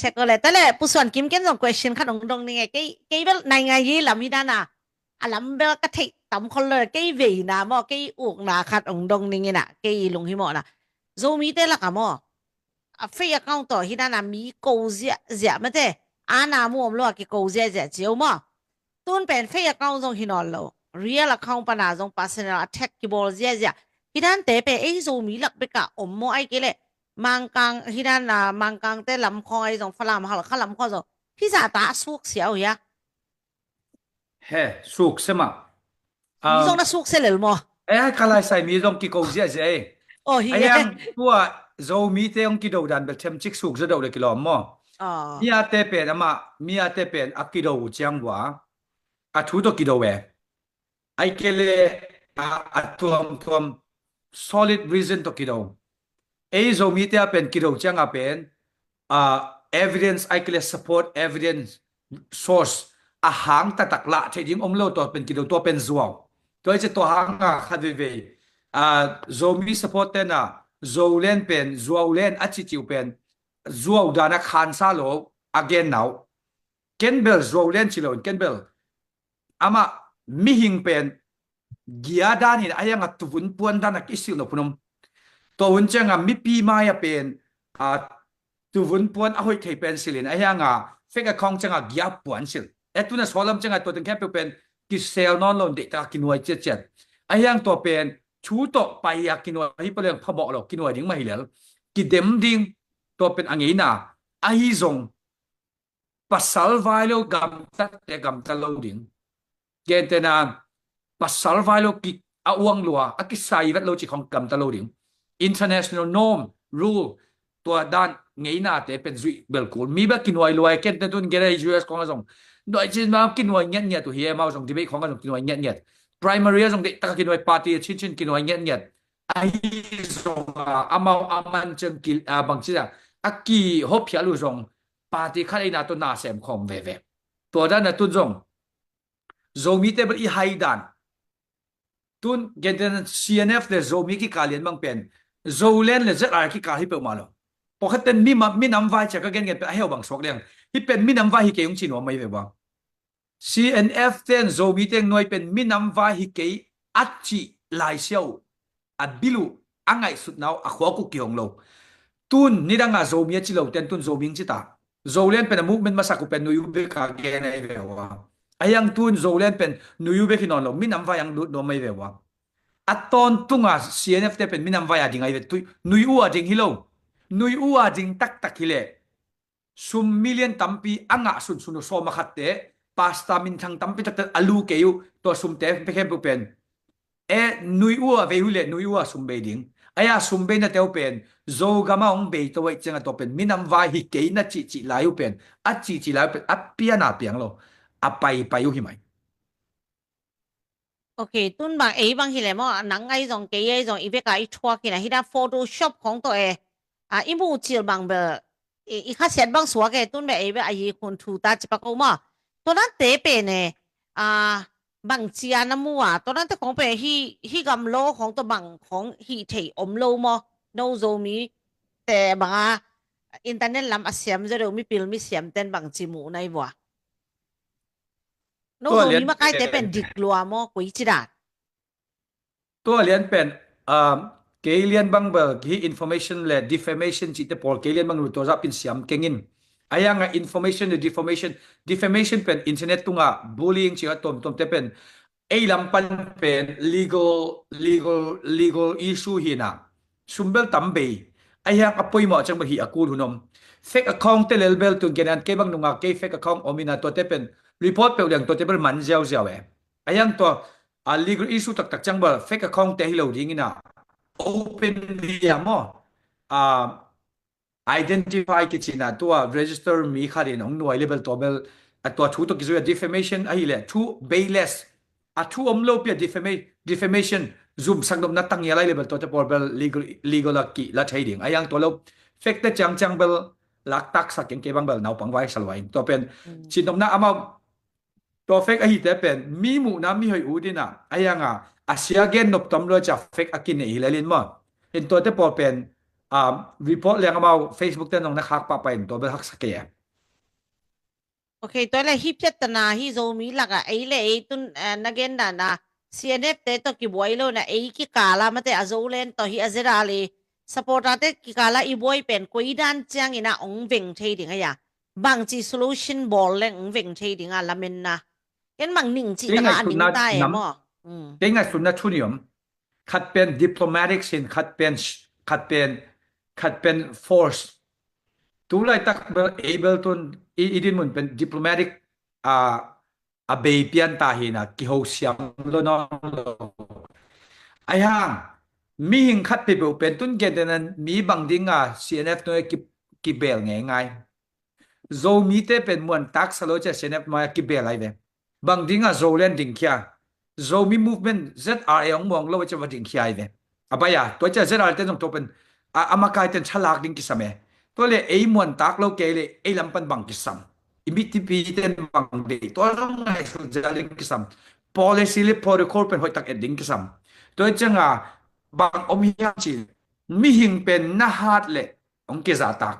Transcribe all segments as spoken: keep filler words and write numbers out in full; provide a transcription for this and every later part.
Tek ko le, tale, Pu Suan Kim, ken zong question khat ong dong ning e, kei, kei bel naingan yi lam hi dan a, a lam bel ka theih tam khol lo, kei veina maw, kei ukna khat ong dong ning in a, kei lunghimawhna. Zomite lak a maw, a fake account tawh hi dan a mi ko ziahziah mate, a na mu om lo a kiko ziahziah cio maw. Tun pen fake account zong hi nawn lo. Real account pana zong personal attack kibawl ziahziah. Hi dante pen ei Zomi lak beka om maw, ai kei leh Mangkang, hi dan a Mangkangte lam khawng ai zong, Falam, Halkha lam khawng zong hi zata a suksia uh hia? He, suksia mah. Mi zong na suksia lel maw? Eh, ka laisai mi zong kiko ziahziah ei. Oh, hi. Ahiang tua Zomite hong kido dan bel themcik suk zadoh le kilawm maw? Miate pen amah, miate pen a kido uh ciang vua a thu tawh kido e. Ai kei le a, a tuamtuam solid reason tawh kido. Ei Zomite a pen kido cianga pen, a, evidence, ai kei le support, evidence, source a hang taktak lah theih ding om lo, tua pen kido, tua pen zuau. Tua i ci tua hanga khat veivei, a, Zomi support tena Zolen pen zuaulen a cihcih uh pen zuau dana khansa lo a genna uh. Ken bel zuaulen ci lo in, ken bel amah mihing pen gia danin ahianga tuvun puan dana kisilh nop hun om. Tua hun cianga mipi mai-a pen, a, tuvun puan a hoih thei pen silhin ahianga fake account cianga gia puan silh. E tuna sawlam cianga tua teng khempeuh pen kisel nawn lo, deihtak a kinuai ciatciat. Ahiang tua pen thu tawh pai a kinuai hi paliang phamawh lo, kinuai ding mah hi lel. Kidem ding, tua pen a ngeina. Ahi zong pasal vai lo gamtate gamta lo ding. Gentena pasal vai lo ki a uang lua, a kisai vet lo ci khong gamta lo ding. International norm, rule, tua dan ngeinate pen zuih belkul. Mi ba kinuai luai, kente tun gere U S khong a zong nuai cin ma kinuai ngiatngiat uh hi e, mau zong debate khong a zong kinuai ngiatngiat. Primary a zong deih taka kinuai, party a cincin kinuai ngiatngiat. Ahi zong a, amau a man ciang ki, a, bangci a, a kihophial uh zong party khat eina tawh na sem khawm veve. Tua dan a tun zong Zomite bel i hai dan. Tun genten C N F le Zomi kikal lian bang pen Zolen le Z R kikal hi peuhmah lo. Pawlkhatten mi ma, minam vai cia ka gengen pen a heu bang suak liang. Hi pen minam vai hi kei ung ci nuam mai ve bang. C N F ten Zomi teng nuai pen minam vai hi kei a cih laisia uh, a bil uh, a ngaihsutna uh, a khuak uh kihong lo. Tun nidanga Zomi a ci lo ten tun Zomi ing ci ta. Zolen pen a movement masak uh pen Nui U beka gen ahi ve ua. Ahiang tun Zolen pen Nui U bek hi nawn lo, minam vai ang lut nuam ahi ve ua. A tawntunga C N F te pen minam vai a ding ahi ve, tui, Nui U a ding hi lo. Nui U a ding taktak hi leh sum million tampi a ngah sunsun uh sawm a khatte, pasta minthang tampi takte a lu kei uh, tua sumte pekhem peuh pen. E, Nui U a vei uh leh Nui U a sum bei ding. Aia sum beina teu pen Zogama hong bei to aih cianga tua pen minam vai hi kei na cihcih lai uh pen, a cihcih lai uh pen a piana piang lo, a paipai uh hi mai. Ok, tun bang ei bang hileh maw, nang ahi zong kei ahi zong i veka i thuak hi na, hi na Photoshop khong tawh e, a, i muh cil bang bel i, i khasiat bang suak e, tun bel ei bel a yi khun thu ta ci pak o maw. Tua nante pen e, a, bang cia na mu a, tua nante khong pen hi, hi gam law khong tawh bang khong hih thei om lo maw. No Zomi te banga internet lam a siam zaw deuh mipil misiam ten bang ci muh na i vua. No Zomi makaite pen dik lua maw, koi ci dan. Tua lian pen, um, kei lian bang bel hi information le defamation cihte pawl kei lian bang lu tua zah pin siam kengin. Ahianga information le defamation, defamation pen internet tunga bullying cih a tuamtuamte pen ei lam pan pen legal, legal, legal issue hi na. Sum bel tam bei. Ahiang a poimawh ciang bel hi a kul hun om. Fake account te lel bel tun genan kei bang nunga kei fake account om ina tuate pen report peuh liang tuate bel man ziauziau e. Ahiang tua a legal issue taktak ciang bel fake account te hi lo ding ina openly a maw, a, identify kicina tua register mi khat in hong nuai le bel tua bel a tua thu tawh kizui a defamation ahileh thu baseless, a thu om lo pi a defama-, defamation zumsak nopna tangia lai le bel tuate pawl bel legal, legal a kih la thei ding. Ahiang tua lo fake te ciangciang bel laktaksak keng kei bang bel naupang vai sa luai. Tua pen cin nopna amau tua fake ahite pen mi muhna mi hoih ut ina, ahianga a sia gen nop tom lua cia fake a kinei hi lelin maw. In tuate pawl pen, um, report leng amau Facebook te nong na khak pahpah in tua bel haksa kei e. Ok, tua le hih phiat tana hih Zomi lakah ei le ei tun, eh, na gen dana C N F te tawh kibuai lo na ei kikala mate a Zoland tawh hih a ZRA le supporter te kikala i buai pen koi dan ciangin a ong veng thei ding a ya. Bangci solution bawl leng ong veng thei ding a lamenna. Ken mang ning ci taka a ning ta e maw. Kei ngaihsutna thu ni om. Khat pen diplomatic sin, khat pen, khat pen, khat pen force. Tu laitak bel ei bel tun i, i dinmun pen diplomatic a, a bei pian ta hi na kiho siam lo nawn lo. Ai hang, mihing khat peuhpeuh pen tun gentehna mi bang dinga C N F nuai ki, kibel ngeingai. Zomite pen muan taksa lo cia C N F nuai a kibel ai ve. Bang dinga Zoland dingkhia. Zomi movement ZRA ong muang lo cia va dingkhia ai ve. A bai a, tua cia ZRA te zong tua pen a, a makai ten thalak ding kisam e. Tua le ei muan tak lo kei le ei lam pan bang kisam. I mitipi ten bang dei. Tua zong ngaihsut zel ding kisam. Policy le protocol pen hoih tak et ding kisam. Tua cianga bang om hiam ci. Mihing pen na hat le ong kizahtak.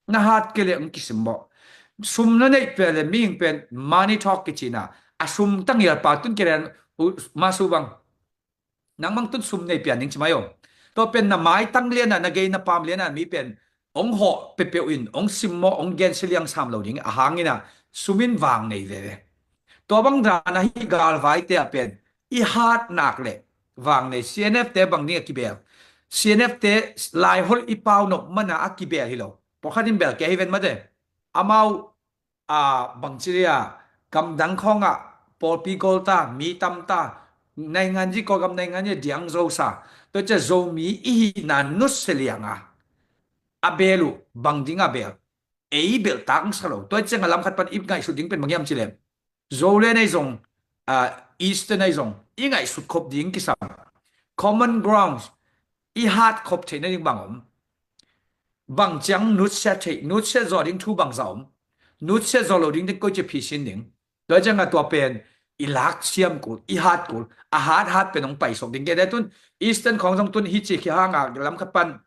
Na hat kei le ong kisimmawh. Sum na neih pia le mihing pen money talk kicina. A sum tangial pa tun kei le masu bang. Nang mang tun sum nei pian ding ci mai om. Tua pen na maitang liana, na gei na pam liana mi pen ong hawh pepeuh in, ong simmawh, ong gensia liang sam lo ding a hangina sum in vang nei veve. Tua bang dana hih galvaite a pen i hat nak le vang nei. C N F te bang ding a kibel. C N F te laiholh i pau nop mana a kibel hi lo. Pawlkhat in bel kei hi ven mate. Amau a bangci dia gamdang khawngah pawlpi gol ta, mi tam ta, naingan ji Kawlgam naingan ji diang zo sa. Tua cia Zomi i hihna nutsia lianga a bel uh bang dinga bel. Ei belh tak sa lo. Tua cianga lam khat pan i ngaihsut ding pen bang hiam ci lem. Zoland ei zong, ah, Eastern ei zong i ngaihsut khop ding kisam. Common grounds i hat khop theihna ding bang om. Bang ciang nutsia theih, nutsia zaw ding thu bang za om. Nutsia zaw lo ding ding koi cia phisin ding. Tua cianga tua pen i lak siam kul, i hat kul. A hat hat pen ong paisok ding. Kei tun Eastern khawng zong tun hi ci khi hanga lam khat pan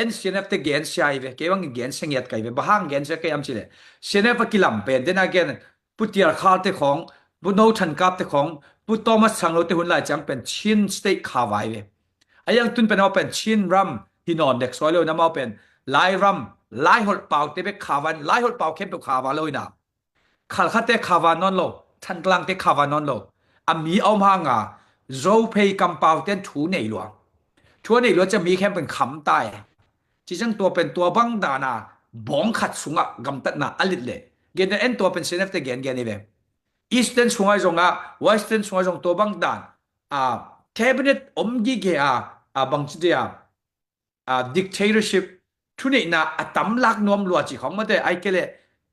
en C N F te gensia hi ve, kei bangin gensia ngiat kai ve, bang hang gensia kei am ci le. C N F a kilam pen, dena gen, Pu Tial Khal te khawng, Pu No Than Kap te khawng, Pu Thomas Thang Lo te hun lai ciang pen Chin State kha vai ve. A yang tun pen aw pen Chin ram hi nawn dek suai lo na mau pen, Lai ram, Lai holh pau te bek kha vai, Lai holh pau khempeuh kha vai lo ina. Khalkha te kha vai nawn lo, Thantlangte kha vai nawn lo. A mi a om hanga, Zophei kampau ten thu nei lua. Thu a nei lua cia mi khempeuh kham tai. Ci ciang tua pen tua bang dana, bawng khat sungah gamtatna a lit le. Gen en tua pen C N F te gen gen i ve. Eastern sungai zonga, Western sungai zong tua bang dan. A, cabinet om gige a, a bang ci dia. A, dictatorship, thuneihna a tam lak nuam lua ci khawng mate, ai kei le,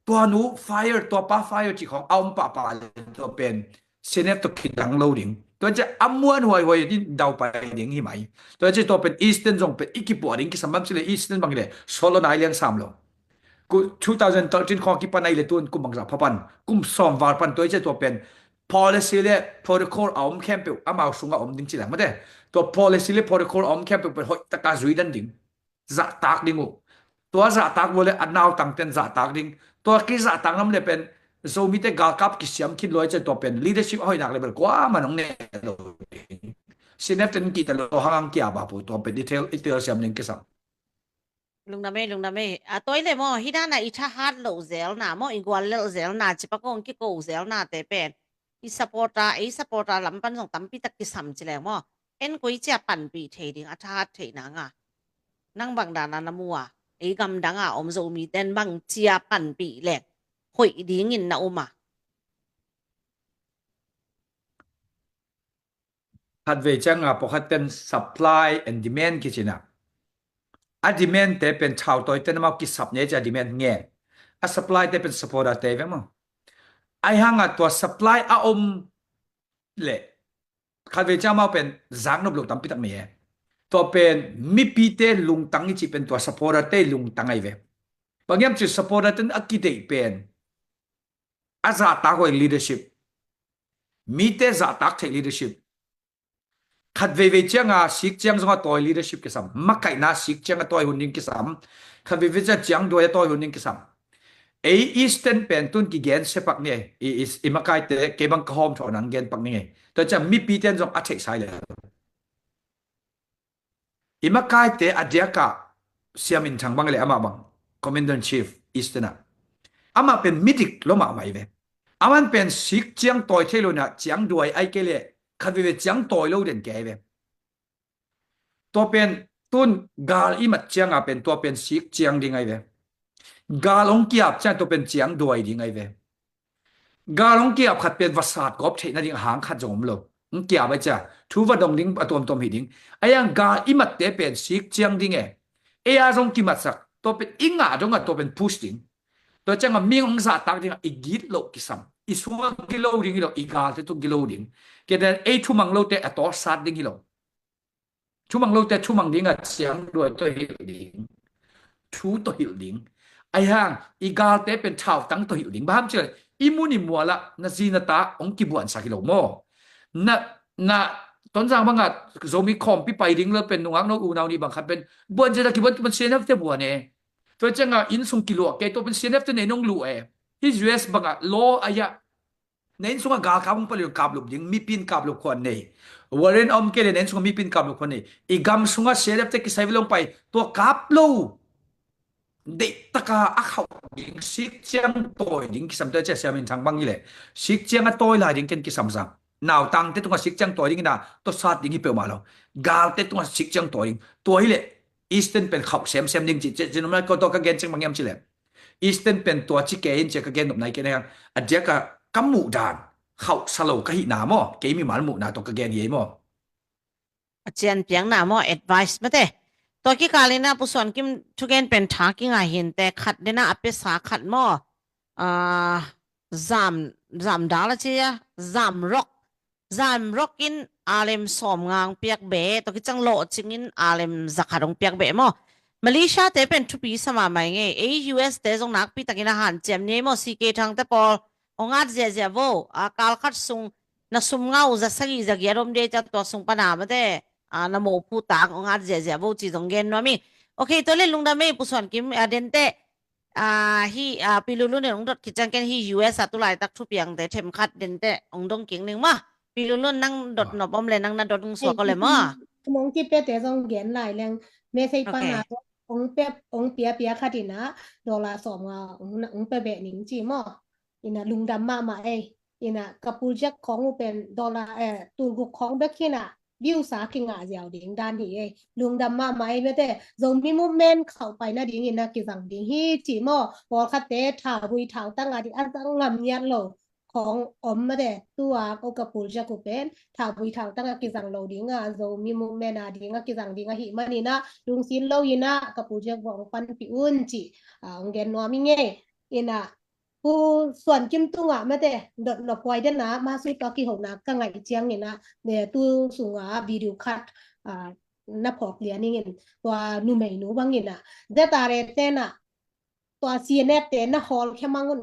tua nu fire, tua pa fire ci khawng a om pahpah le tua pen, C N F tua kidang lo ding. Tua cia a muan huaihuai din dau pai ding hi mai. Tua cia tua pen Eastern zong pen i kipuah ding kisam bam ci le Eastern bang hi le, solo nai liang sam lo. Ku two thousand thirteen khawng kipan ai le tun kum bangzah pha pan, kum sawm val pan tua i cia tua pen policy le protocol a om khempeuh amau sungah om ding ci le mate. Tua policy le protocol a om khempeuh pen hoih taka zui dan ding. Zahtak ding uh. Tua zahtak lua le a nautang ten zahtak ding. Tua kizahtak nam le pen Zomite galkap kisiam khin lua i cia tua pen leadership a hoih nak le bel kuaman ong ne lo ding. C N F ten kihta lo hangang kia ba pu tua pen detail, detail siam ding kisam. Lungdam ei, lungdam ei. A toi le maw, hi dana i thahat loh zelna maw, i guallelh zelna, cipa kong kiko zelna te pen. I supporter, ei supporter lam pan zong tampi tak kisam ci leng maw. En koi cia panpih thei ding, a thahat theihna nga. Nang bang dana na mu a, ei gamdanga om Zomi ten bang cia panpih leng. Hoih dingin na um a. Khatvei cianga pawlkhat ten supply and demand kicina. A demand te pen thautawi ten amau kisap ne cia demand ngen. A supply te pen supporter te ve maw. Ai hanga tua supply a om le. Khatvei cianga amau pen zaknop lo tampi tak mei e. Tua pen mipite lungtang i ci pen tua supporter te lungtang ai ve. Bang hiam ci supporter ten a kideih pen. A zahtak huai leadership. Mite zahtak theih leadership. Khat veivei cianga sik ciang zonga tawi leadership kisam. Makaihna sik cianga tawi hun ding kisam. Khat veivei ciang ciang duai a tawi hun ding kisam. Ei Eastern pen tun kigen se pak ni ei. I, i, i makaite kei bang ka hawm thaw nang gen pak ni ei. Tua ciang mipi ten zong a theihsai le. I makaite a diakah Siam Min Thang bang le amah bang Commander in Chief Eastern ah. Amah pen midik lo mahmah i ve. Aman pen sik ciang tawi thei lo na ciang duai ai kei le khat veve ciang tawi lo den kei ve. Tua pen tun gal i mat cianga pen tua pen sik ciang ding ai ve. Gal hong kiap ciang tua pen ciang duai ding ai ve. Gal hong kiap khat pen va sat gawp theih nading a hang khat zong om lo. Hong kiap ai cia thu va dong ding a tuamtuam hi ding. Ai ang gal i matte pen sik ciang ding e. Ei a zong kimatsak tua pen i ngah dong a tua pen push ding. Tua cianga ming hong zahtak ding a i git loh kisam. I sua gilo ding hi lo, i galte tu gilo ding. Kei ten ei thumang lote a tawsat ding hi lo. Thumang lote thumang ding a ciang duai tawh hilh ding. Thu tawh hilh ding. Ai hang i galte pen thautang tawh hilh ding. Baham cil i mun i muala na zi na ta hong kibuansak hi lo maw? Na, na Tonzang banga Zomi khawmpi pai ding lo pen nungak no unau ni bang khat pen buan zia ta kibuan pen C N F te buan e. Tua cianga innsung kiluah kei tua pen C N F te nei nong luh e. Hi U S banga law aya na inn sungah galkap hong pali kap lup ding, mipi in kap lup khuan nei. Warrant om kei le na inn sungah mipi in kap lup khuan nei. I gam sungah C N F te kisai vilong pai tua kap lo. Deihtaka a khauh ding sik ciang tawi ding kisam tua cia Siam Min Thang bang hi le sik ciang a tawi lai ding ken kisam sang. Nautangte tungah sik ciang tawi ding ina tua sat ding hi peuhmah lo. Galte tungah sik ciang tawi ding tua hi le Eastern pen khauh semsem ding ci ci ci num lai ko tua ka gen ciang bang hiam ci le. Eastern pen tua ci kei in cia ka gen nop nai kei na hiang a diaka ka muh dan khauh sa lo ka hihna maw kei mimal muhna tawh ka gen hi ei maw? A cian piakna maw advice mate. Tua kikal ina Pu Suan Kim thugen pen tha kinga hinte khat dena a pesa khat maw? Ah, zam, zam dal a cia, zam rok. Zam rok in alem sawm ngang piak be, tua kicang lawh cingin alem zakhat hong piak be maw? Malaysia te pen thupi sama mai ngei, ei U S te zong nakpi takin a hanciam ni ei maw, C K Thang te pawl hong at ziahziah vo, a kal khat sung na sum ngau za sagi za giat om de ca tua sung pana mate, a, na mawphu tak hong at ziahziah vo ci zong gen nuam i. Ok, tua le lungdam ei Pu Suan Kim, a, dente, a, hi, a, Pi Lulun in hong dot kicang ken hi U S a tulaitak thupiangte themkhat dente hong dong king ning ma. Pi Lulun nang dot nop om le nang na dot hong suak ko le ma. Mong kipete zong gen lai leng mesei pana hong pia pia khat ina dollar sawm nga hong pia beh ning ci maw? Ina lungdam mahmah ei. Ina ka pulziak khawng uh pen dollar, eh, tulguk khawng bek hina biusa kingah ziau ding dan hi ei. Lungdam mahmah ei mete Zomi movement khauh pai nading ina kizang ding hi ci maw? Pawlkhatte thauvui thautang a ding a zang ngam ngiat lo khawng om mate. Tua ko ka pulziak uh pen thauvui thautang a kizang lo ding a Zomi movement a ding a kizang ding a hi manina lungsin lo ina ka pulziak vawng panpi un ci, a, hong gen nuam i ngei. Ina Pu Suan Kim tungah mate dot nop huai dena masui tua kihona ka ngaih ciang ina, ne, tu sunga video khat, a, na phawk lian ingin tua numeinu bang ina Z R A tena tua C N F te na hawlkhia mang un.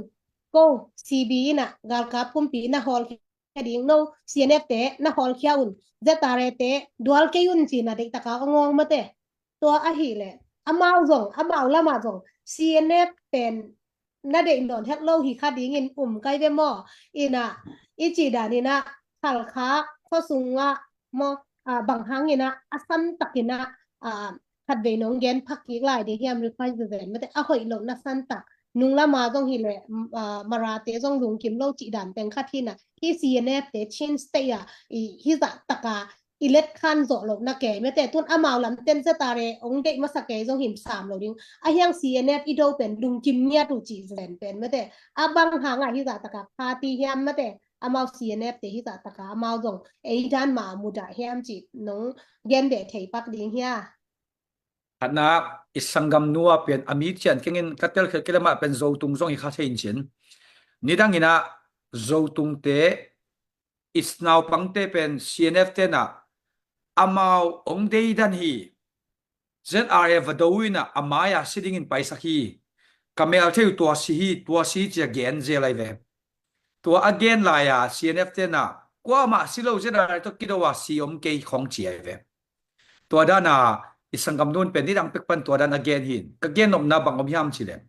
Ko C B ina galkap kumpi na hawlkhia ding no C N F te na hawlkhia un. Z R A te dual kei un cina deihtaka ong awng mate. Tua ahileh amau zong amau lama zong C N F pen na deih nawn het lo hi kha dingin um kai ve maw? Ina i cih dan ina Khalkha khuasunga maw, a, bang hangina a santakina, a, khatvei nong gen phak kik lai ding hiam request ve ven mate a hoih lohna santak. Nung lama zong hileh, a, Marate zong lungkim lo cih dan teng khat hina hi C N F te Chin State a i hizah taka i let khan zawh loh na kei mete tun amau lam ten Z R A ong deih masa kei zong him sam lo ding. A hiang C N F i do pen lungkim ngiat uh cih zen pen mete a bang hangah hizah taka party hiam mete amau C N F te hizah taka amau zong ei dan mah mudah hiam cih nong gen deh thei pak ding hia? Khatna i sanggam nu a pen a mi cian kengin ka telkhiat kei le mah pen Zotung zong hi kha thei in cin. Nidang inah Zotungte i naupangte pen C N F tenah amau ong deidan hi. Z R A va do inah a mai-a si dingin paisak hi. Ka mel thei uh tua si hi, tua si hi cia gen zel ai ve. Tua a gen lai-a C N F tenah kuamah si lo Z R A tawh kido a si om kei khong ci ai ve. Tua dana i sanggam nun pen nidang pek pan tua dan a gen hi. Ka gen nopna bang om hiam ci lem.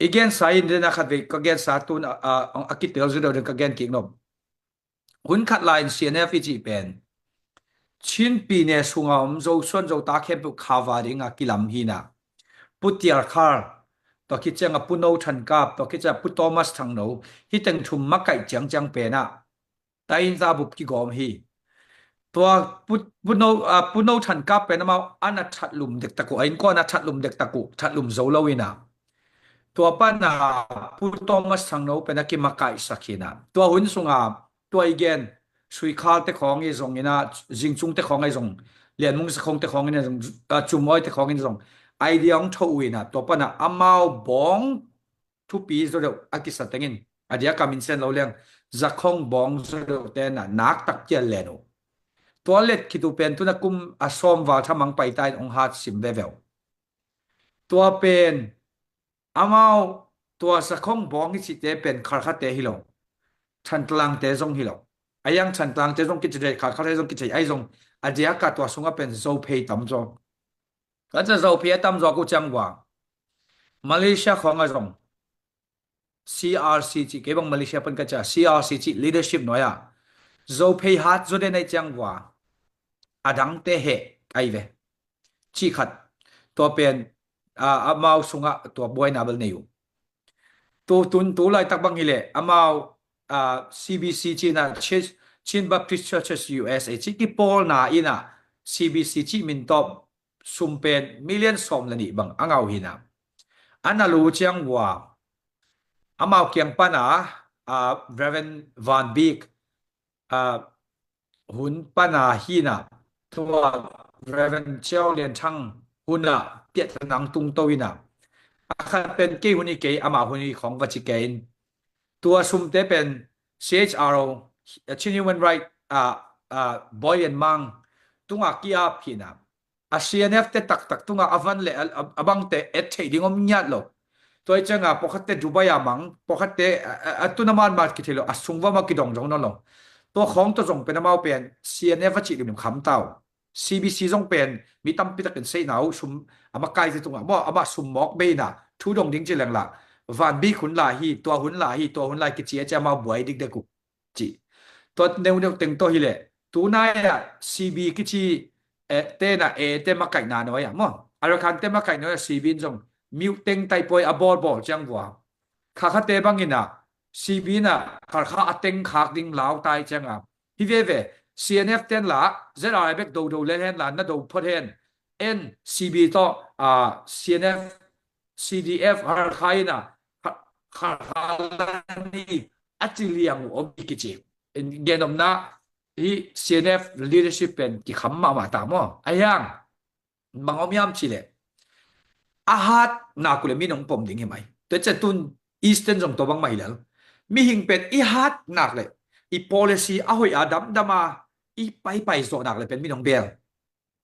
I gensa in dena khat vei ka gensa tun a, a, a kitel zu deuh den ka gen kik nop. Hun khat lai in C N F i cih pen Chin pi ne sunga om Zo suan Zo ta khempeuh khava dinga kilam hina. Pu Tiar Khar, tua khit cianga Pu No Than Kap, tua khit cianga Pu Thomas Thang No, hi teng thum makaih ciangciang pena tainza bup kigawm hi. Tua Pu, Pu No, a, Pu No Than Kap pen amau ana thatlum dektak uh, a innkuan a thatlum dektak uh, thatlum zo lo ina. Tua pana Pu Thomas Thang No pen a kimakaihsak hina. Tua hun sunga tua i gen Sui Khal te khawng i zong ina, Zing Cung te khawng i zong, Lian Mung Za Khong te khawng i zong, a, Cum Awi te khawng i zong, idea hong tho uh ina, tua pana amau bawng thupi zaw deuh a kisa tengin, a diaka min sen lo leng, Za Khong bawng zaw deuh te na nak tak kia len uh. Tua let khit uh pen tuna kum a sawm val thamang paita in hong hat sim veve uh. Tua pen amau tua Za Khong bawng i cihte pen Kharkha te hi lo, Thantlang te zong hi lo. A iang Thantlang te zong kici thei, Kharkha te zong kici thei, a i zong a diaka tua sunga pen Zo phei tam zaw. Ka ca Zo phei a tam zaw ku ciang vua Malaysia khawng a zong C R C cih, kei bang Malaysia pan ka ca, C R C cih leadership nuai a Zo phei hat zaw den a i ciang vua a dangte heh a i ve. Cih khat. Tua pen, a, amau sungah tua buaina bel nei uh. Tu, tun, tu laitak bang hileh, amau, a, C B C cihna, Chi-, Chin Baptist Churches U S A cih kipawlna ina C B C cih min tawp sum pen million sawm le nih bang a ngau hina. A na lu ciang vua, amau kiang pana, a, Reverend Van Bik, a, hun pana hina, tua Reverend Chiau Lian Thang huna piahtana hong tungto ina. A khat pen kei hun i kei, ama hun i khawng va ci kei in. Tua sumte pen C H R O, Chin Human Right, a, a, Boy and Mang tunga ki-ap hina. A C N F te taktak tunga a van le a, a, a bangte et theih ding om ngiat lo. Tua i cianga pawlkhatte Dubai a mang, pawlkhatte a, a, a tuna manmat kithei lo, a sungva ma kidong dong nawn lo. Tua khawng tawh zong pen amau pen C N F a cih limlim kham tau. C B C zong pen mi tampi takin seihna uh sum a makaite tungah maw, amah sum mawk beina thu dong ding ci lengla. Van Bik hun la hi, tua hun la hi, tua hun la hi kici a ci amau buai dikdek uh. Ci. Tua neuneu teng tawh hileh, tunai ah C B kici, eh, tena e te makaihna nuai ah maw, Arakan te makaihna nuai ah C B in zong miuh teng taipawi a bawlbawl ciang vua. Khakhate bangin ah C B in ah Kharkha a teng khak ding lau tai cianga. Hi veve, C N F ten la Z R I bek dodo le hen la na do phot hen. En C B tawh, a, C N F, C D F Kharkha in ah, Kha-, Kharkha la ni a ci liang uh om hi kici. Gen omna hi C N F leadership pen kikham mahmah ta maw. A hiang, bang om hiam cileh, a hat nak uh le mi nong pom ding hi mai. Tua ciang tun Eastern zong tua bang mah hi lel. Mihing pen i hat nak le i policy a hoih a damdam a i paipai zawh nak le pen mi nong bel.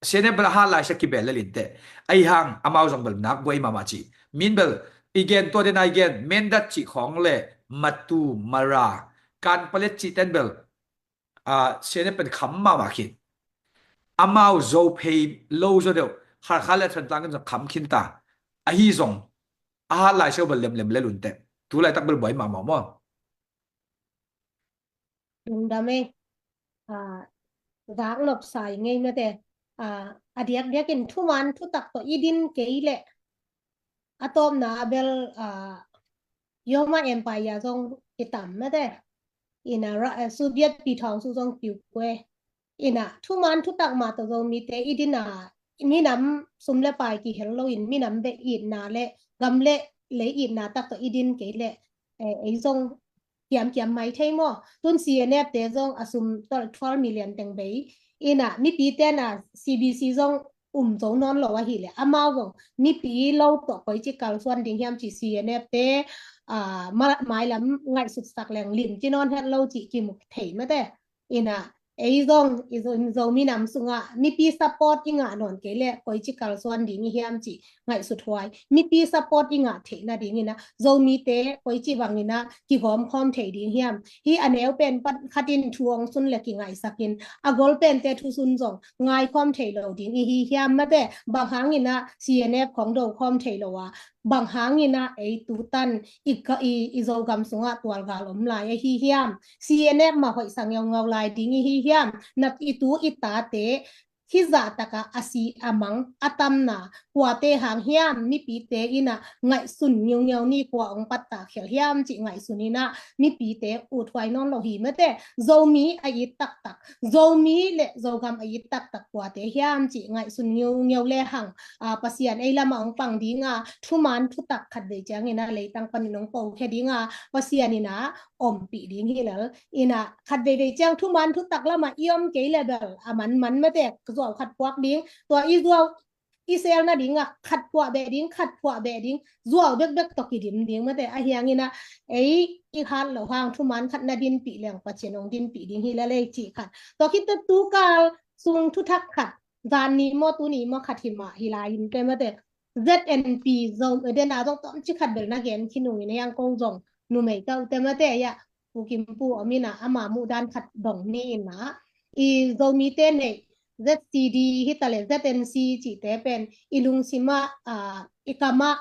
C N F bel a hat lai sia kibel le linte. Ahi hang amau zong bel nak buai mahmah ci. Min bel i gen tua den a i gen Mindat cih khawng le Matu, Mara, Kanpalet cih ten bel, a, C N F pen kham mahmah khin. Amau Zo phei lo zaw deuh, Kharkha le Thantlang in zong kham khin ta. Ahi zong a hat lai sia bel lemlem le lunte. Tu laitak bel buai mahmah maw. Lungdam ei. A, zak nop sai ngei mate. A, a diakdiakin thuman thutak tawh i din kei leh a tawpna a bel, a, Roma Empire zong i tam mate. Ina ra, a, Soviet pi thawng su zong piu kue. Ina thuman thutak mah tawh Zomite i din a, minam sum le pai kihel loin minam bek itna le gam le lei itna tak tawh i din kei leh, eh, ei zong kiamkiam mai thei maw? Tun C N F te zong a sum twelve million teng bei. Ina mipi tena C B C zong um zo nawn lo ahileh amau zong mipi lo tawh koici kalsuan ding hiam ci C N F te, a, ma-, mailam ngaihsutsak leng lim ci nawn het lo cih kimu thei mate. Ina ei zong i Zo, Zomi nam sungah mipi support i ngah nawn kei leh koici kalsuan ding i hiam cih ngaihsut huai. Mipi support i ngah theih nadingin ah Zomite koici bangin ah kigawm khawm thei ding hiam? Hih a neu pen khatin thu hong sun le kingaihsakin a gol pente thusun zong ngai khawm thei lo ding i hi hiam mate? Bang hangin ah C N F khawng do khawm thei lo a bang hangin ah ei tutan i, i, i Zogam sungah tualgal om lai ahi hiam? C N F mah hoihsa ngeungau lai ding i hi hiam? Nat i tu i tate hizah takah a si a mang a tamna kuate hang hiam? Mipite in ah ngaihsun ngiungeu ni, kua hong pattah khial hiam cih ngaihsun in ah mipite uthuai nawn lo hi mate. Zomi a it taktak, Zomi le Zogam a it taktak kuate hiam cih ngaihsun ngiungeu le hang, a, Pasian ei lamah hong pang dinga, thuman thutak khat vei ciangin ah leitang panin hong pokhia dinga Pasian in ah ompih ding hi lel. In ah khat veivei ciang thuman thutak lamah i om kei le bel a manman mate, zuau khat puak ding, tua i zuau i sel nadingah khat puah beh ding, khat puah beh ding, zuau bekbek tawh kidim ding mate. Ahi hangin ah ei i hat loh hang thuman khat na dinpih leng Pasian hong dinpih ding hi lel ei cih khat. Tua khit teh tukal sung thuthak khat, zan ni maw tuni maw khat hi mah hi lai in teh mate, Z N P Zo, den a zong tawmcik khat bel na gen khin ung in, a hiang kong zong numei ka uh teh mate, a, Pu Kim Pu om in ah ama muhdan khat dong ni in ah, i Zomite neih Z C D hi ta leh Z N C cihte pen i lungsimah, a, i kamah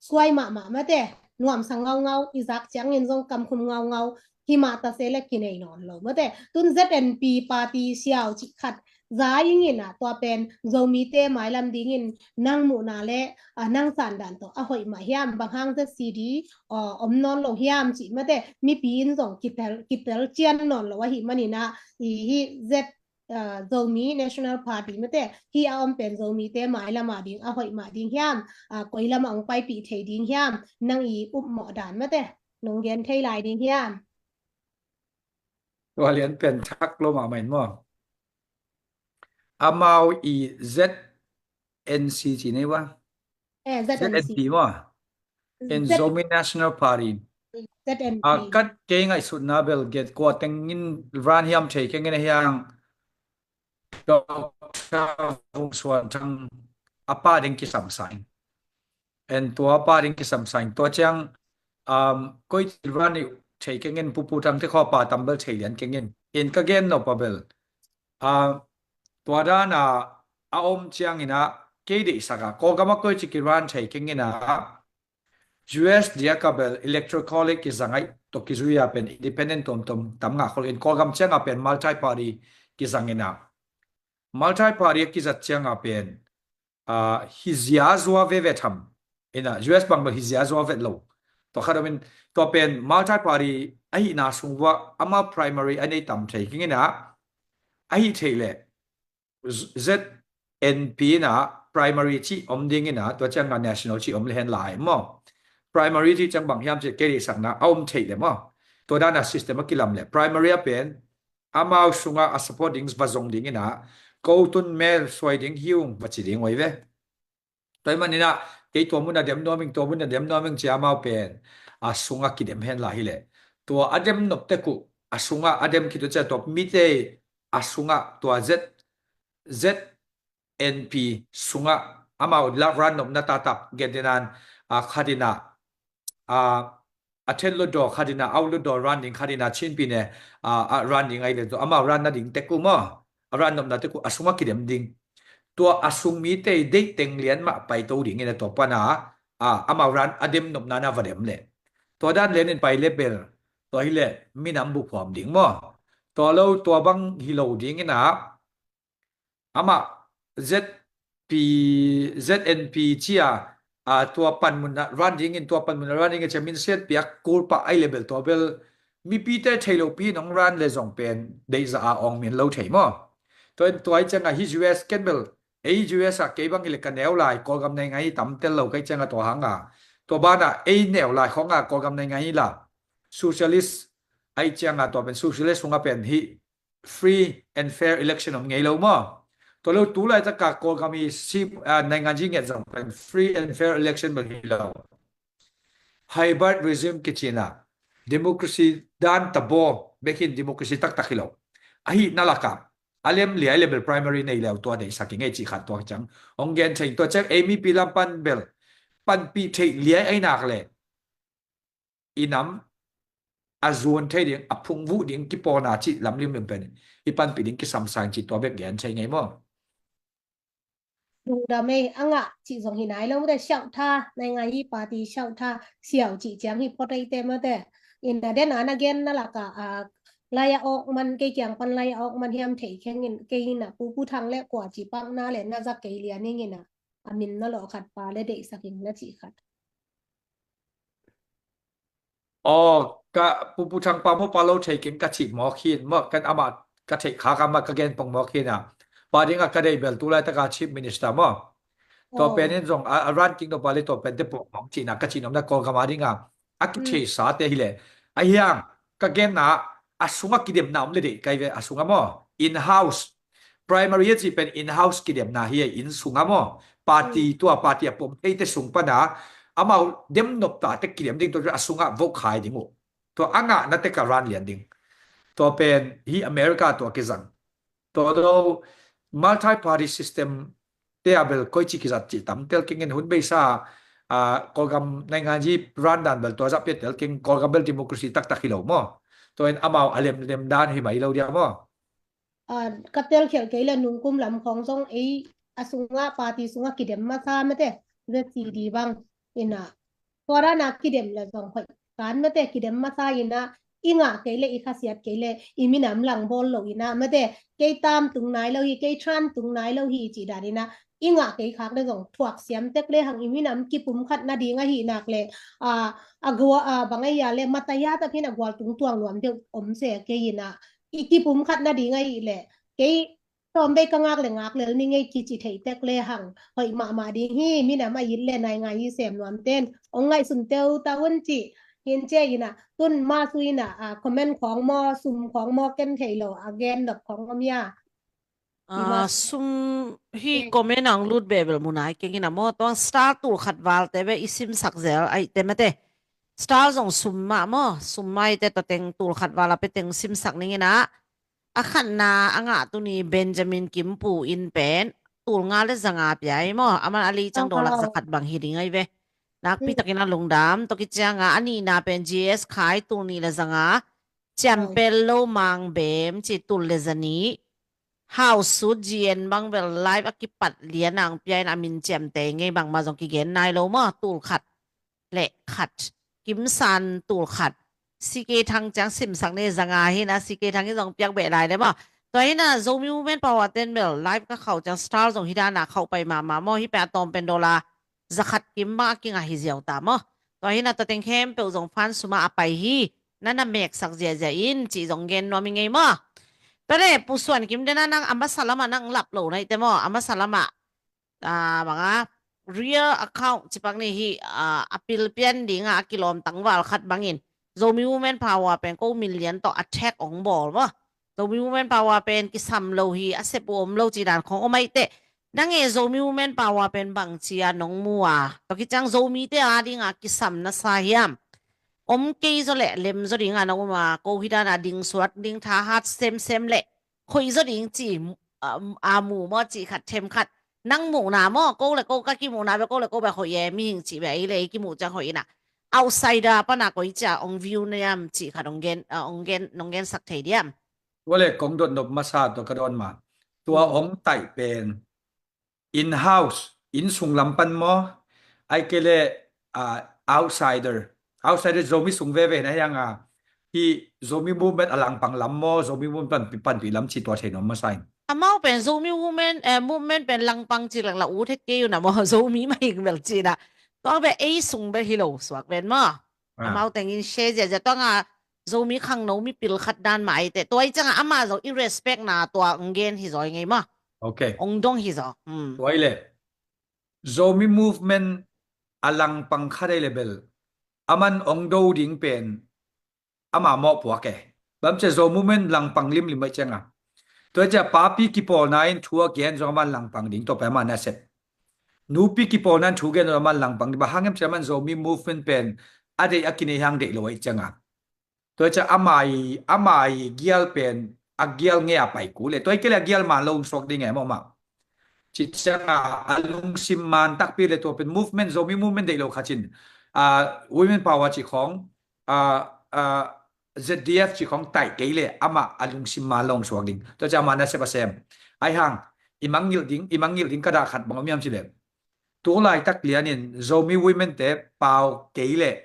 suai mahmah mate, nuamsa ngaungau, i zak ciangin zong kamkhum ngaungau, hi mah ta se le kinei nawn lo mate. Tun Z N P party siau cih khat za ing in ah, tua pen Zomite mailam dingin nang muhna le, a, nang sandan tawh a hoih mah hiam? Bang hang Z C D, a, om nawn lo hiam cih mate, mipi in zong kitel, kitel cian nawn lo ahih manin ah, i hi Z, a, Zomi National Party mate, hi a om pen Zomite mailam a ding a hoih mah ding hiam? A, koi lamah hong paipih thei ding hiam? Nang i upmawh dan mate, nong gen thei lai ding hiam? Tua lian pen thak lo mahmah in maw? Amau i Z N C ci nei ua? Eh, Z N C. Z N P maw? In Z- Zomi National Party. Z N P. A, kat kei ngaihsutna bel get kua tengin ran hiam thei keng in a hiang Doctor Vung Suan Thang a pa ding kisam sa ing. En tua pa ding kisam sa ing. Tua ciang, um, koi ci ran i thei keng in, Pu Pu Thang te khaw pa tam bel thei lian keng in. In ka gen nop a bel, a, tua dan a a om ciangin ah kei deihsak a, Kawlgam ah koi ci kiran thei keng in ah, U S diak a bel Electoral College kizang ahih tawh kizui a pen independent tuamtuam tam ngah khol in, Kawlgam ciang a pen multi party kizang in ah, multi party a kizat ciang a pen, a, hi zia zua veve tham in ah, U S bang bel hi zia zua vet lo. Tua khat om in, tua pen multi party ahihna sung uah amau primary a nei tam thei keng in ah, ahi theih leh Z N P in ah primary cih om ding in ah, tua ciang a national cih om le hen lai maw? Primary cih ciang bang hiam cih kei deihsakna a om theih leh maw? Tua dan a system a kilam leh primary a pen amau sungah a support ding va zong ding in ah, ko tun mel suai ding hi ung va ci ding uh hi ve. Tua ahih manin ah kei tua mun a dem nuam ing, tua mun a dem nuam ing ci a, amau pen a sungah kidem hen lai hi leh, tua a dem nop tek uh, a sungah a dem khit uh ciang tua mite a sungah tua Z, Z N P sungah amau la ran nopna taktak gen ding in ah, a, khat in ah, a, a Then Hlutdaw khat in ah, Aut Hlutdaw ran ding khat in ah, Chin Pyine, a, a ran ding ahih leh tua amau ran nading tek uh maw, a ran nopna tek uh a sungah kidem ding. Tua a sung mite deih teng lian mah paito ding in ah, tua pan a, a, amau ran a dem nopna na va dem leh, tua dan lian in pai leh bel, tua hi leh minam buhphuam ding maw? Tua lo, tua bang hi lo ding in ah, amah Z P, Z N P ci a, a, tua panmun ah ran ding in, tua panmun ah ran ding in ci a, minsiat piak kul pah ahih leh bel, tua bel mipite thei lopi in hong ran leh zong pen deihzah a awng min lo thei maw? Tua in tua ahih ciang a hi U S ken bel, ei U S ah kei bang hi leh ka neu lai, Kawlgam naingan hi tam tel lo ka hih ciang a, tua hang a, tua ban ah ei neu lai khawng a Kawlgam naingan hi la, socialist ahih ciang a, tua pen socialist sungah pen hi free and fair election om ngei lo maw? Tua lo, tu laitak a Kawlgam i si, a, naingan ci ngiat zong pen free and fair election bel hi lo. Hybrid regime kici in ah, democracy dan tabaw bek hi in, democracy taktak hi lo. Ahihna lak ah a lem liai leh bel primary nei leu tua deihsak ing ei cih khat tua ciang hong gen thei ing. Tua ciang ei mipi lam pan bel panpih theih liai ahih nak leh i nam a zuan thei ding, a phungvuh ding kipawlna cih lam limlim pen i panpih ding kisam sa ing cih tua bek gen thei ing ei maw? Lungdam ei, a ngah cih zong hi nai lo mate, siauh tha, naingan yi party siauh tha, siau cih ciang hi phot ei te mate. Ina den a na gen na lak a, a, lai a awk man, kei kiang pan lai a awk man hiam thei kheng in, kei ina Pu Pu Thang le kua ci pak na le na za kei lian ing ina, a min na lawh khat pa le deihsak ing na cih khat. Aw, ka Pu Pu Thang pa maw, pa lo thei keng ka cih mawk hi in maw, kan amah ka theih khak a mah ka gen pong mawk hi na. Pa ding a ka deih bel tu laitaka Chief Minister maw. Tua pen in zong a, a ran kingdom pa le tua pen te pawh mawk cihna ka cih nopna Kawlgam a ding a, a kithei sa te hi le. A hiang, ka genna a sungah kidemna om le deih kai ve a sungah maw. In-house, primary a cih pen in-house kidemna hi a, inn sungah maw. Party, tua party a pom theite sung pana amau dem nop ta te kidem ding, tua a sungah vote khai ding uh. Tua a ngahna te ka ran lian ding. Tua pen hi America tua kizang. Tua do multi-party system te a bel koi ci kizat ci tam tel keng in hun beisa, a, Kawlgam naingan yi ran dan bel tua zah pia tel keng, Kawlgam bel democracy taktak hi lo maw. Tua in amau a lemlem dan hi mai lo dia maw. A, ka telkhialh kei le nungkum lam khawng zong ei a sungah party sungah kidem masa mate, Z C D bang ina. Tua dana kidem le zong hoih kan mate, kidem masa ina, i ngah kei le i khasiat kei le i minam langbawl lo ina mate, kei tam tung nai lo hi, kei tran tung nai lo hi cih dan ina, i ngah kei khak le zong thuak siam tek le hang i minam kipum khat nading ahi nak le, a, a gua, a, bang a hia le mataya tak hin a gual tung tuang nuam deuh om se kei ina, i kipum khat nading ahi le kei tawm bei ka ngak le ngak lel ni ngei kici thei tek le hang hoih mahmah ding hi, minam a it le naingan yi sem nuam ten ong ngaihsun teu ta un ci. Hin ce ina tun ma su ina, a, comment khawng maw, sum khawng maw, ken thei lo a gen nop khawng om ia. A, sum hi comment ang lut bebel munai keng ina maw, tuang star tul khat val te be i simsak zel ai te mate. Star zong sum mah maw, sum mai te tua teng tul khat val a pe teng simsak ning ina. A khatna a ngah tuni Benjamin Kimpu in pen tul nga le zanga pia i maw, aman a lei ciang dollar za khat bang hi ding ai ve. Nakpi takin a lungdam, tua kicianga a nihna pen G S Khai tul nih le zanga, ciam pel lo mang bem ci tul le zani, hau sut G N bang bel live a kipat lian ang pia in a min ciam te ngei bangma zong kigen nai lo maw, tul khat le khat, Kimsan tul khat. C K Thang ciang simsak ni zanga hi na, C K Thang hi zong piak beh lai le maw. Tua hi na Zomi Women Power ten bel live ka khauh ciang star zong hi dana khauh pai mahmah maw, hi pen a tawm pen dollar za khat kim bang a kingah hi ziau ta maw. Tua hi na tua teng khempeuh zong fan suma a pai hi, na na meksak ziazia in cih zong gen nuam i ngei maw. Tua le Pu Suan Kim dena nang a masa lama nang lap lo na i te maw, a masa lama a, banga real account cipak ni hi, a, a pilpian dinga a kilawm tangval khat bangin Zomi Women Power pen ko min lian tawh attack ong bawl maw. Zomi Women Power pen kisam lo hi, a sep uh om lo ci dan khong om ai teh. Nange Zomi Women Power pen bang cia nong mu a, tua kiciang Zomi te a dinga kisam na sa hiam? Om kei zaw leh lem zaw dinga na um a, ko hi dana ding suak ding thahat semsem leh khoih zaw ding ci, a, a mu maw ci khat them khat. Nang muhna maw, ko le ko ka kimuhna be, ko le ko be hoih e, mihing cih be ei le ei kimuh ciang hoih ina. Outsider pana koi cia ong view niam cih khat ong gen, a, ong gen, nong gensak thei diam? Tua le kong dot nop masa tua ka dawn ma. Tua ong taih pen in-house, inn sung lam pan maw, ai kei le, a, outsider. Outsider Zomi sung veve na hiang a, hi Zomi movement a langpang lam maw, Zomi movement pan, panpih lam ci tua thei nuam masa in. Amau pen Zomi women, eh, movement pen langpang ci lang la u thet kei u na maw, Zomi mah hing bel ci na. Tua be ei sung be hi lo suak pen maw. Amau tengin share ziazia tua nga Zomi khangno mipil khat dan mah ai teh. Tua i cianga ama zong i respect na tua ong gen hi zaw i ngei maw. Ok. Ong dong hi zaw. Tua i le Zomi movement a langpang khat ai le bel aman ong do ding pen ama mawhpuak e. Bamcia Zo movement langpang limlim mai cianga. Tua cia papi kipawlna in thu a gen zong ama langpang ding tawh pai ama nasep. Nupi kipawlna in thu gen zong ama langpang ding. Bang hang em cia man Zomi movement pen a deih a kinei hang deih lo ai cianga. Tua cia amai, amai gial pen a gial ngei a pai ku le. Tua i kei le a gial man lo suak ding e mawh mah. Ci cianga a lungsim man takpi le tua pen movement, Zomi movement deih lo khat cin. A, Women Power ci khawng, a, a, Z D F ci khawng taih kei le amah a lungsim man lo suak ding. Tua cia amah nasep a sem. Ai hang, i mangngilh ding, i mangngilh ding ka dah khat bang om hiam cileh, tu laitak lianin Zomi Women te pau kei leh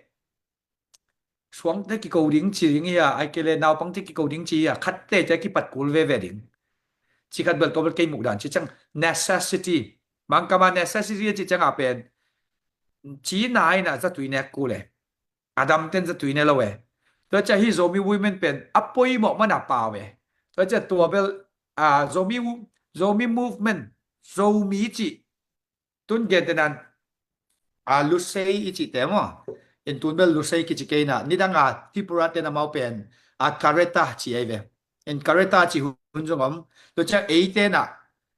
suangte kiko ding ci ding hi a, ai kei leh naupangte kiko ding ci hi a, khatte te kipat kul veve ding. Ci khat bel tua bel kei muh dan ci ciang necessity. Mangkama necessity a ci ciang a pen ci naina zatui nek kul e. A damten zatui ne lo e. Tua ciang hi Zomi Women pen a poimawh mana pau e. Tua ciang tua bel a Zomi, Zomi Movement, Zomi ci tun gentenan a Lusei i cihte maw? In tun bel Lusei kici keina, nidanga Tripura ten amau pen a Kareta ci ei ve. In Kareta ci hun zong om. Tua ciang eitena,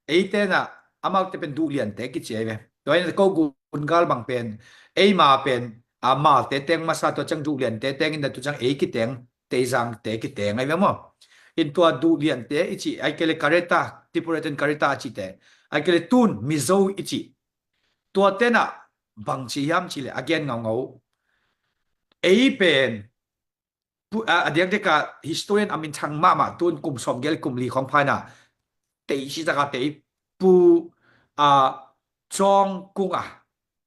eitena amaute pen Duhliante kici ei ve. Tua in ko gungal bang pen eima pen a Malte teng masa, tua ciang Duhliante teng in, tua ciang ei kiteng, Teizangte kiteng ai ve maw? In tua Duhliante i ci ai kei leh Kareta, Tripura ten Kareta a cite, ai kei leh tun Mizo i ci. Tua tenah bang ci hiam cileh a gen ngaungau. Ei pen a diakdiaka historian a minthang mahmah, tun kum sawmgel kum li khong phaina tei sitaka tei Pu a Cawng Kung a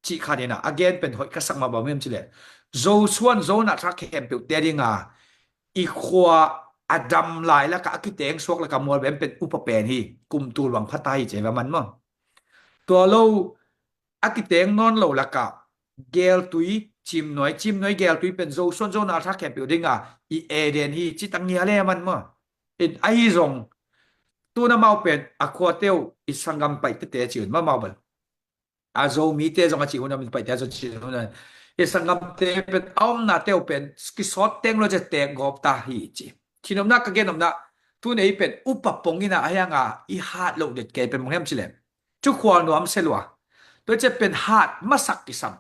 cih khanin a gen pen hoih ka sak mah bang hiam cileh, Zo suan Zo na thak khempeuh te dinga i khua a dam lai laka a kiteng suak laka mual bem pen upa pen hi, kum tul bang phata hi ci ei ve man maw? Tua lo a kiteng nawn lo laka geltui, Cimnuai, Cimnuai geltui pen Zo suan Zo na thak khempeuh dinga i Eden hi ci tang hi a le man maw? In ahi zong tun amau pen a khuate uh i sanggam Paite te ci un maw, amau bel a Zomite zong a ci hun a, min Paite a zong ci hun a, i sanggamte pen a omnate uh pen kisawt teng lo ci a tek gawp ta hi ci. Thinopna ka gen omna, tun ei pen upa pongina a hianga i hat loh det kei pen bang hiam cileh, thukhual nuam se lua. Tua ciah pen hat masak kisam.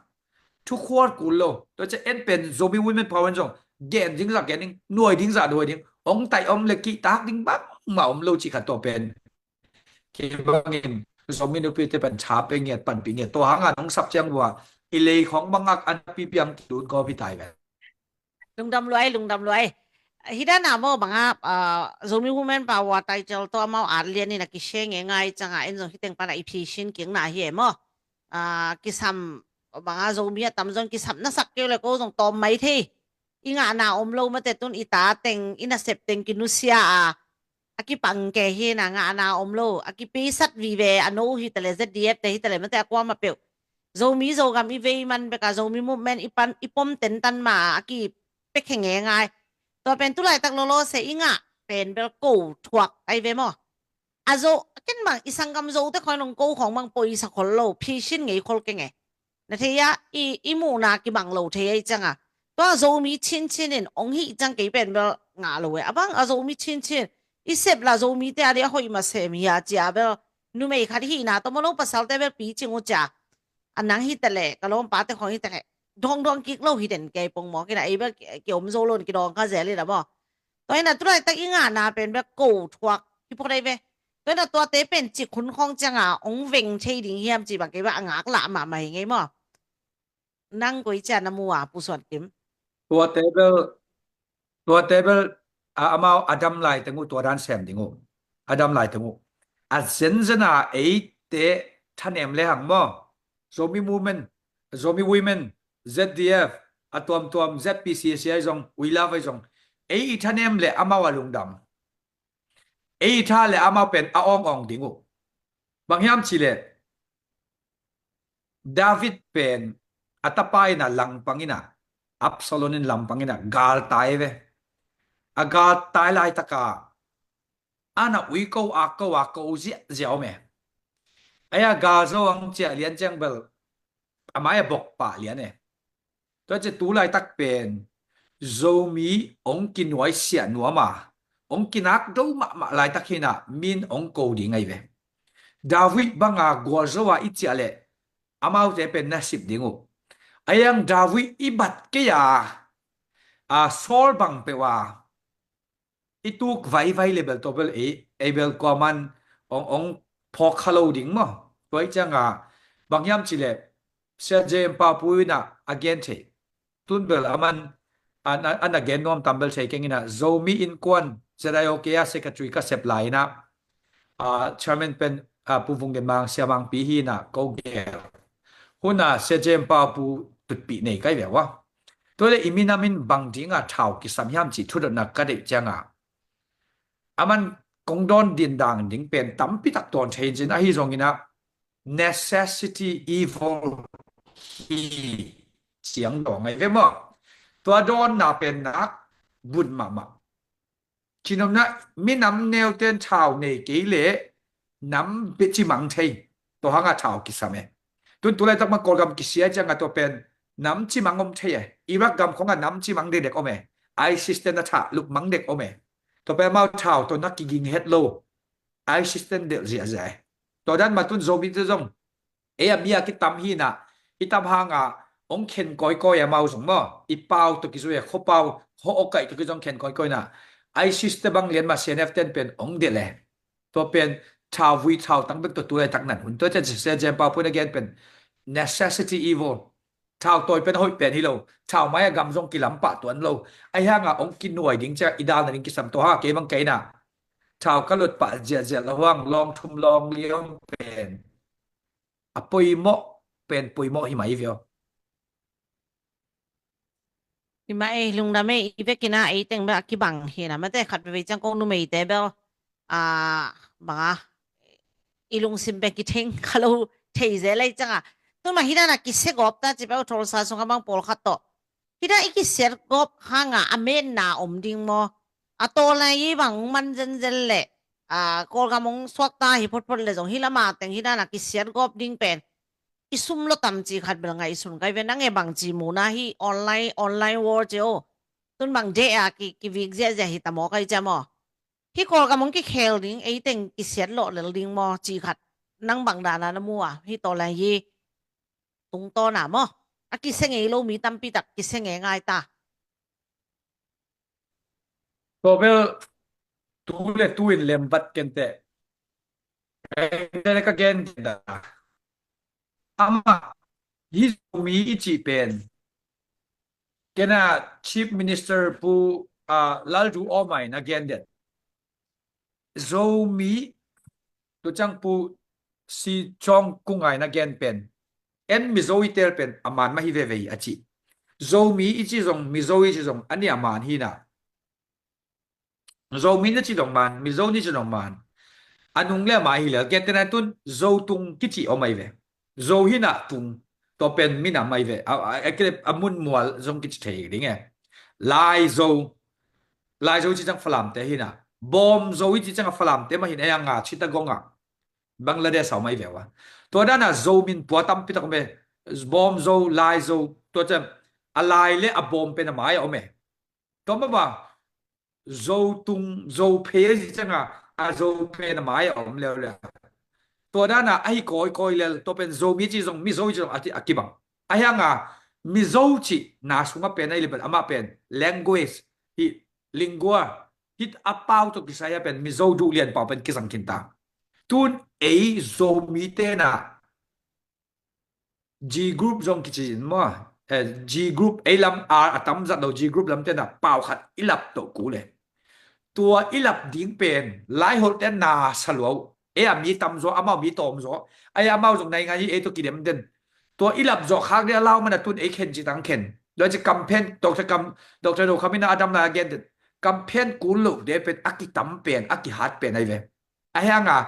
Thukhual kul lo. Tua ciah en pen Zomi Women Power in zong gen ding zah gen ding, nuai ding zah nuai ding, ong tai om le kihtak ding bangmah om lo cih khat tua pen. Kei bangin Zomi nupite pen tha pe ngiat, panpih ngiat, tua hanga nong sap ciang vua i lei khong bangak an pipiang kilun gawp hi tai ve. Lungdam luai, lungdam luai. Hidana maw banga Zomi Women Power title tawh amau at lianin a kisia ngeingai cianga en zong hiteng pana i phisin kikna hi e maw? Kisam banga Zomi a tamzong kisam na sak keu le ko zong tawm mai thei. I ngahna om lo mate tun i ta teng, i nasep teng kinusia a, a kipang ke hina ngahna om lo, a kipeisat vive a no hitale Z D F te hitale mate a kuama peuh. Zomi Zogam i vei man beka Zomi movement i pan i pom tentan ma a kipekhe ngeingai. Tua pen tulaitak lolo se i ngah pen bel ko thuak ai ve maw? A zo ken bang i sanggam Zote khong nong ko khong bang poisa khol lo, phisin ngei khol kenge. Na thei a, i muhna kibang lo thei a i cianga. Tua Zomi chinchin in ong hih ciang kei pen bel ngah lo e. A bang a Zomi chinchin i sep la Zomite a dia hoih ma sem hi a cia bel numei khat hihna tawh maw lo pasalte bel picing uh cia. A nang hitaleh ka lawmpate khong hitaleh dawngdawng kik lo hiten kei pongmawk ina ei bel kiom zo lo in kidawng kha zel ina maw? Tua ina tulaitak i ngahna pen bek ko thuak hi phot ei ve. Tua ina tuate pen cik hun khawng cianga ong veng thei ding hiam ci bang kei bang a ngak lah mahmah hi ngei maw? Nang koi cia na mu a Pu Suan Kim? Tuate bel, tuate bel a amau a dam lai teng uh tua dan sem ding uh. A dam lai teng uh a zenzen a eite thanem le hang maw? Zomi Women, Zomi Women, Z D F, a tuamtuam Z P C C ai zong, We Love ai zong, ei i thanem le amau a lungdam. Ei i tha le amau pen a awngawng ding uh. Bang hiam cileh David pen a tapa ina langpang ina, Absalom in langpang ina galtai ve. A galtai laitaka ana ui ko a ko a ko ziahziah om e. Aia gal zo ang ciah lian ciang bel a mai a bok pah lian e. Tua ciah tu laitak pen Zomi ong kinuaisiah nuam a, ong kinak do mahmah laitak hinah min ong ko ding ai ve. David banga gualzo a i ciah leh amaute pen na sip ding uh. Aiang David i bat kei a, a Saul bang peuh a i tuk vaivai le bel tua bel ei, ei bel kuaman ong, ong phawk kha lo ding maw? Tua i cianga bang hiam cileh Sia Jem Papu ina a gen thei. Tun bel aman an, an, an a gen nuam tam bel thei keng ina Zomi Innkuan Z I O K a secretary ka sep lai ina, a chairman pen a, Pu Vung Gen Mang, Sia Mang Pi hi na, ko gel. Hun a Sia Jem Pau Pu tutpih nei kai ve ua. Tua le i minam in bang ding a thau kisam hiam cih thudotna ka deih ciang a, a man kong dawn din dang ding pen tampi tak dawn thei in cin, ahi zongin a necessity evil hi ciang dawn ngai ve maw? Tua dawnna pen nak bun mahmah. Cinomna, minam neute'n thau nei kei le nam bia cimang thei. Tua hang a thau kisam e. Tun tulaitak ma Kawlgam kisia ciang a tua pen nam cimang om thei e. Iraq gam khong a nam cimang dekdek om e. ISIS te'n a thah lupmang dek om e. Tua pen amau thau tawh na kiging het lo. ISIS te'n delh ziahziah e. Tua dan ma tun Zomite zong, ei a mi a kitam hi na, i tam hang a hong khen kawikawi a, amau zong maw, i pau tawh kizui a, khuapau, khua awkaih tawh kizui hong khen kawikawi na, ISIS te bang lian ma CNF te'n pen hong delh e. Tua pen thau vui thau tang bek tawh tulaitak nan hun. Tua ciang Sia Jem Pau Pu in a gen pen necessity evil. Thau tawi pen a hoih pen hi lo. Thau mai a gam zong kilam pah tuan lo. Ahi hang a hong kinuai ding ciang i dalna ding kisam, tua hang a kei bang kei na, thau ka lut pah ziahziah lo hang, lawng thum lawng li om pen a poimawh pen poimawh hi mai ve aw. Hi mah ei, lungdam ei. I vekin a ei teng bel a kibang hi na, mate, khat veve ciang kong numeite bel, a, bang a, i lungsim pen kitheng kha lo thei zel ei ciang a. Tun mah hi na, na kisia gawp ta ci bel Tulsa sung a bang pawlkhat tawh. Hi na, i kisia gawp hang a a metna om ding maw? A tawlnga i bang man zenzen le, a, Kawlgam hong suakta hi photphot le zong hi lam a teng hi na, na kisia gawp ding pen i sum lo tam ci khat bel ngaihsun kai ve. Nang e, bang ci mu na hi, online, online war ci o. Tun bang deh a ki, kivik ziahziah hi ta maw kai cia maw? Hi Kawlgam hong kikhel ding, ei teng kisia lawh lel ding maw ci khat, nang bang dan a na mu a, hi tawlnga hi tungtawn a maw? A kisia ngei lo mi tampi tak kisia ngei ngai ta. Tua bel tu le tu in lem vat ken teh. Ka gen da. Amah hi Zomi i cih pen, ken a Chief Minister Pu, a, Lalduhoma in a gen den. Zomi, tu ciang Pu Si Cawng Kung in a gen pen, en Mizo i tel pen a man mah hi veve hi a ci. Zomi i ci zong, Mizo i ci zong, a nih a man hi na. Zomi na ci zong man, Mizo ni ci zong man. A nung le a mai hi le, gen tena tun Zo tung kici om ai ve. Zo hi na tung, tua pen minam ai ve. A, a, a, a mun mual zong kici thei ding e. Lai Zo, Lai Zo ci ciang Falam te hi na. Bawm Zo i ci ciang a Falam te mah hi na, a nga Chittagong a, Bangladesh a om ai ve ua. Tua dan a Zo min pua tampi tak om e. Bawm Zo, Lai Zo, tua ciang a Lai le a Bawm pen a mai a om e. Tua mah bang Zo tung, Zo phe a ci ciang a, a Zo pen a mai a om leuleu. Tua dan a ahi kawikawi lel, tua pen Zomi ci zong, Mizo ci zong a ti, a kibang. Ahi hang a Mizo ci na sung a pen a i le pen, amah pen language hi, lingua hi, a pau tawh kisai a pen Mizo duh lian pau pen kizang khin ta. Tun ei Zomi tena G group zong kici in maw? Eh, G group, ei lam a, a tam zat lo G group lam tena pau khat i lap toh kul e. Tua i lap ding pen Laiholh ten na sa lua uh. Ei a mi tam zaw, amau mi tawm zaw. Ei amau zong naingan hi, ei tawh kidem den. Tua i lap zawh khak ding a lau man a tun ei khen ci tang khen. Tua ci campaign, Doctor Kam, Doctor No Kham in a dam lai a gen den. Campaign kul lo de pen a kitam pen, a kihat pen ai ve. Ahi hang a,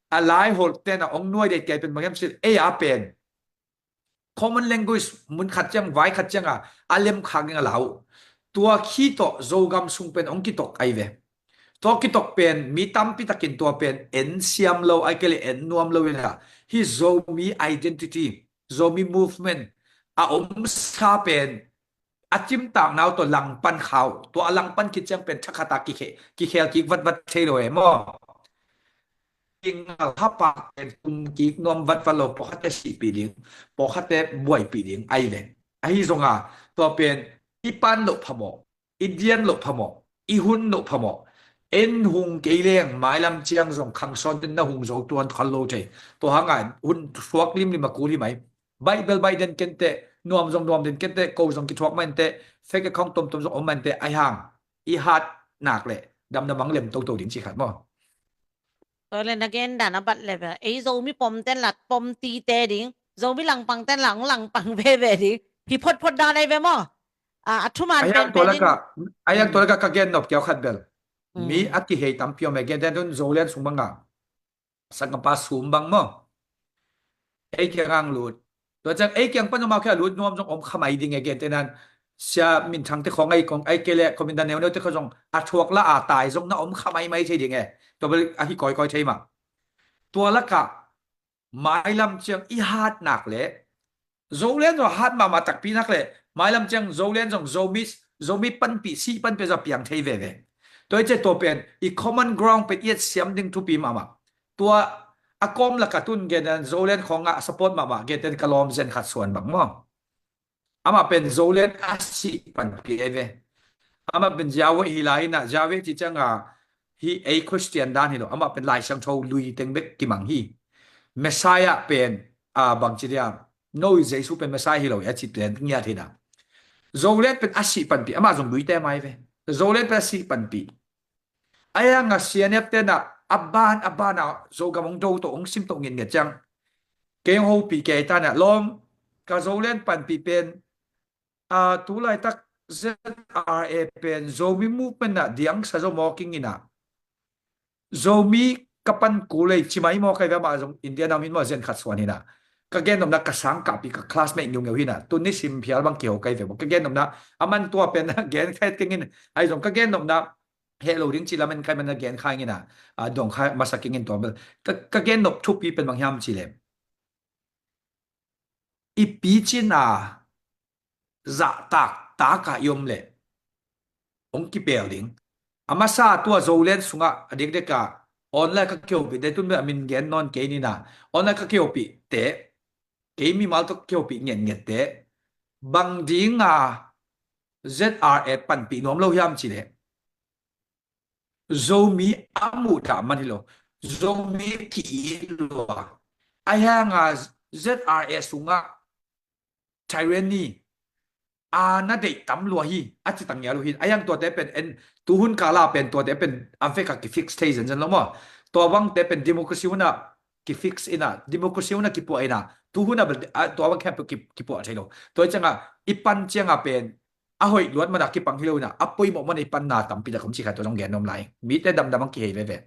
a Laiholh ten a ong nuai dei kei pen bang hiam cih leh, ei a pen common language mun khat ciang, vai khat ciang a, a lem khak ding a lau. Tua khi tawh Zogam sung pen ong kitok ai ve. Tua kitok pen mi tampi takin tua pen en siam lo, ai kei le en nuam lo in a, hi Zomi identity, Zomi movement a om sa pen a cimtak nau tawh langpan khau. Tua a langpan khit ciang pen thakhat a kikhe-, kikhel kik vatvat thei lo e maw? Kingal hapa pen tum kik nuam vatvat lo, pawlkhatte sihpih ding, pawlkhatte buaipih ding ai ve. Ahi zong a, tua pen i pan loh phamawh, i dian loh phamawh, i hun loh phamawh. En hung kei leng mailam ciang zong khangsawn ten na hung zo tuan khal lo thei. Tua hang a hun suak limlim a kul hi mai. Baih bel baih den kenteh, nuam zong nuam den kenteh, ko zong kithuak mah inteh, fake account tomtom zong om mah inteh, ahi hang i hat nak leh damdam ang lem toto ding ci khat maw? Tua le na gen dan a bat le ve. Ei Zomi pom ten la pom tite ding. Zomi langpang ten la hong langpang veve ding. Hi photphot dan ei ve maw. A, a thuman a hiang pen tua pen in laka, a hiang tua laka ka gen nop keu khat bel. Mi a kihei tampi om e, gen ten tun Zoland sung banga sangkapa sum bang maw. Ei kiang ang lut. Tua ciang ei kiang pan om a kia lut nuam zong om kha mai ding e, gen tenan sia minthang te khong ei kong ei kele kominda neuneu te kho zong a thuak la a tai zong na om kha mai mai thei ding e. Tua bel a hi koikoi thei mah. Tua laka mailam ciang i hat nak le Zoland zong hat mahmah takpi nak le mailam ciang Zoland zong Zomi, Zomi panpih, sih panpih zong piang thei veve. Tua i cia tua pen i common ground pen i et siam ding thupi mahmah. Tua a kawm laka tun gen dan Zoland khong a support mahmah gen ten ka lawm zen khat suan bang maw. Amah pen Zoland a sih panpih ei ve. Amah pen Yahweh hi lai inah, Yahweh ci cianga hi ei Christian dan hi lo. Amah pen Lai Siangtho lui teng bek kimang hi. Messiah pen a bang ci dia, no i Jesu pen Messiah hi lo a ci pen ngiat hi na. Zoland pen a sih panpih, amah zong luite mai ve. Zoland pen a sih panpih. A hianga C N F tenah a ban a banah Zogam hong do tawh hong sim tawh ngitnget ciang kei hong hopih kei tanah lawm ka Zoland panpih pen a tu laitak Z R A pen Zomi movement ah diangsa zo mawking inah Zomi ka pan kulei cimai maw kai ve amah zong India nam hin maw zen khat suan hinah ka gen nopna ka sang kahpi ka classmate ngeungeu hinah tun ni sim phial bang kiho kai ve maw ka gen nopna a man tua pen gen kha et kengin ai zong ka gen nopna heh lo ding ci lamen kai man a gen kha ingin a dong kha masa kengin tua bel ka gen nop thupi pen bang hiam ci lem i picin a zahtak taka i om leh hong kipel ding. A masa tua Zoland sungah a dekdeka online ka kihopih te tun bel a min gen nawn kei nina online ka kihopih te kei mimal tawh kihopih ngetnget te bang dinga Z R A panpih nuam lo hiam ci leh Zomi a muhdah man hi lo. Zomi ki-it lua. A hianga Z R A sungah tyranny a na deih tam lua hi a ci tang ngia lo hi. A hiang tuate pen en tuhun kala pen tuate pen a veka ki fix thei zenzen lo maw. Tua bangte pen democracy huna ki fix ina, democracy huna kipuah ina, tuhuna tua bang khempeuh kipuah thei lo. Tua i cianga i pan cianga pen a hoih luat mana kipang hi lo ina a poimawh mana i panna tampi tak om ci kha tua zong gen nuam lai. Mite damdam ang kihei veve.